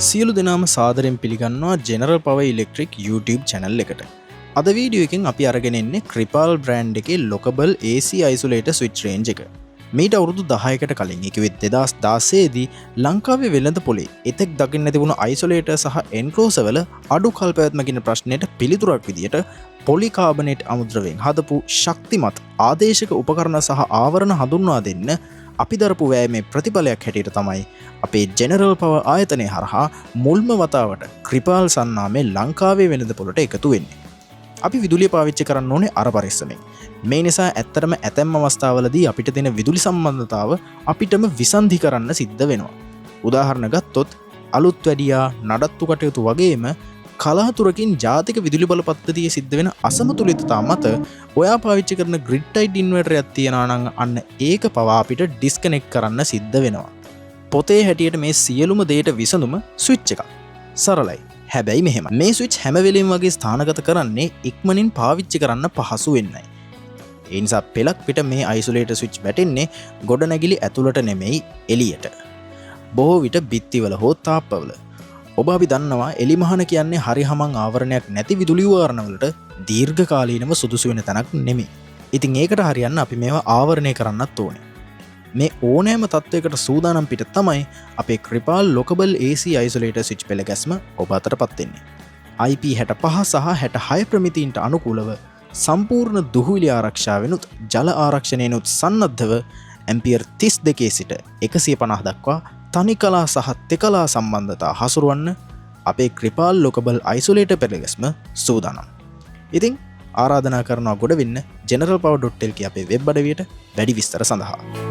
සියලු දෙනාම සාදරයෙන් පිළිගන්නවා general power electric YouTube channel එකට. අද වීඩියෝ එකෙන් අපි අරගෙන එන්නේ ක්‍රිපාල් බ්‍රෑන්ඩ් එකේ ලොකබල් AC isolator switch Range එක. මීට අවුරුදු 10කට කලින්, ඒ කිව්වෙත් 2016 දී, ලංකාවේ වෙළඳ පොලේ එතෙක් දකින්න තිබුණු අයිසොලේටර් සහ එන්ක්ලෝසර් වල අඩු කල් පැවැත්ම කියන ප්‍රශ්නයට පිළිතුරක් විදියට පොලිකාබනේට් අමුද්‍රව්‍යයෙන් හදපු ශක්තිමත් ආදේශක උපකරණ සහ ආවරණ හඳුන්වා දෙන්න අපි දරපු වෑයමේ ප්‍රතිඵලයක් හැටියට තමයි අපේ ජෙනරල් පවර් ආයතනය හරහා මුල්ම වතාවට ක්‍රිපාල් සන්නාමේ ලංකාවේ වෙළඳ පොළට එකතු වෙන්නේ. අපි විදුලිය පාවිච්චි කරන්න ඕනේ අර පරිස්සමෙන්. මේ නිසා ඇත්තටම ඇතැම් අවස්ථාවලදී අපිට දෙන විදුලි සම්බන්ධතාව අපිටම විසන්ධි කරන්න සිද්ධ වෙනවා. උදාහරණ ගත්තොත් අලුත් වැඩියා නඩත්තු කටයුතු වගේම කලාතුරකින් ජාතික විදුලි බල පද්ධතියේ සිද්ධ වෙන අසමතුලිතතා මත ඔයා පාවිච්චි කරන ග්‍රිඩ් ටයිඩ් ඉන්වර්ටර් එකක් තියනවා නම් අන්න ඒක පවා අපිට ඩිස්කනෙක්ට් කරන්න සිද්ධ වෙනවා. පොතේ හැටියට මේ සියලුම දේට විසඳුම ස්විච් එකක්. සරලයි. හැබැයි මෙහෙම, මේ ස්විච් හැම වෙලෙම වගේ ස්ථානගත කරන්නේ ඉක්මනින් පාවිච්චි කරන්න පහසු වෙන්නයි. ඒ නිසා පෙලක් පිට මේ අයිසොලේටර් ස්විච් වැටෙන්නේ ගොඩනැගිලි ඇතුළට නෙමෙයි, එළියට. බොහෝ විට බිත්තිවල හෝ තාප්පවල. ඔබ අපි දන්නවා, එලිමහන කියන්නේ හරි හමන් ආවරණයක් නැති විදුලි වාරණවලට දීර්ඝකාලීනව සුදුසු වෙන තැනක් නෙමෙයි. ඉතින් ඒකට හරියන්න අපි මේවා ආවරණය කරන්නත් ඕනේ. මේ ඕනෑම තත්ත්වයකට සූදානම් පිට තමයි අපේ ක්‍රිපාල් ලොකබල් AC isolator switch පෙළ ගැස්ම ඔබ අතට පත් වෙන්නේ. IP65 සහ 66 ප්‍රමිතීන්ට අනුකූලව සම්පූර්ණ දුහුවිලි ආරක්ෂාවෙනුත් ජල ආරක්ෂණයෙනුත් සන්නද්ධව ඇම්පියර් 32 සිට 150 දක්වා තනිකලා සහ තෙකලා සම්බන්ධතා හසුරුවන්න අපේ ක්‍රිපාල් ලොකබල් අයිසොලේටර් පෙළගැස්ම සූදානම්. ඉතින් ආරාධනා කරනවා ගොඩ වෙන්න generalpower.lk අපේ වෙබ් අඩවියට වැඩි විස්තර සඳහා.